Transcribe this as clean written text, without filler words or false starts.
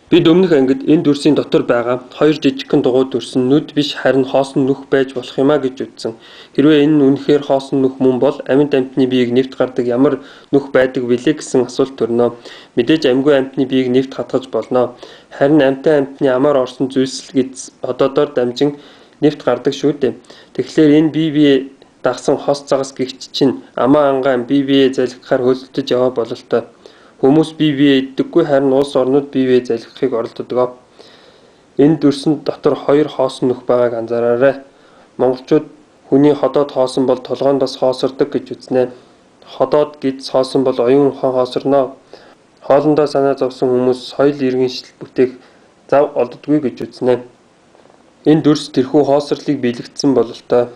Бид өмнөх ангид энэ дүрсийн дотор байгаа хоёр жижигхэн дугуй дүрс нь нүд биш харин хоосон нүх байж болох юмаа гэж үзсэн. Хэрвээ энэ нь үнэхээр хоосон нүх мөн бол амьд амьтны биеийг нэвт гардаг ямар нүх байдаг билээ гэсэн асуулт төрнө. Мэдээж амьгүй амьтны биеийг нэвт хатгаж болно. Харин амьтан амьтны амаар орсон зүйлс гэж одоодоор дамжин нэвт гардаг шүү дээ. Тэгэхээр энэ бие бие дагсан хос загас гэгч чинь амаа ангаан бие биеэ залгихаар хөлддөж яваа бололтой. Хүмүүс бие биеэ иддэггүй, харин улс орнууд бие биеэ залгихыг оролдодог. Энэ дүрсэн дотор хоёр хоосон нүх байгааг анзаараарай. Монголчууд хүний ходоод хоосон бол толгойн бас хоосордог гэж үзнэ. Ходоод гэдэс хоосон бол оюун ухаан хоосорно. Хоолондоо санаа зовсон хүмүүс соёл иргэншил бүтээх зав олддоггүй гэж үзнэ. Энэ дүрс тэрхүү хоосорлыг биелэгдсэн бололтой.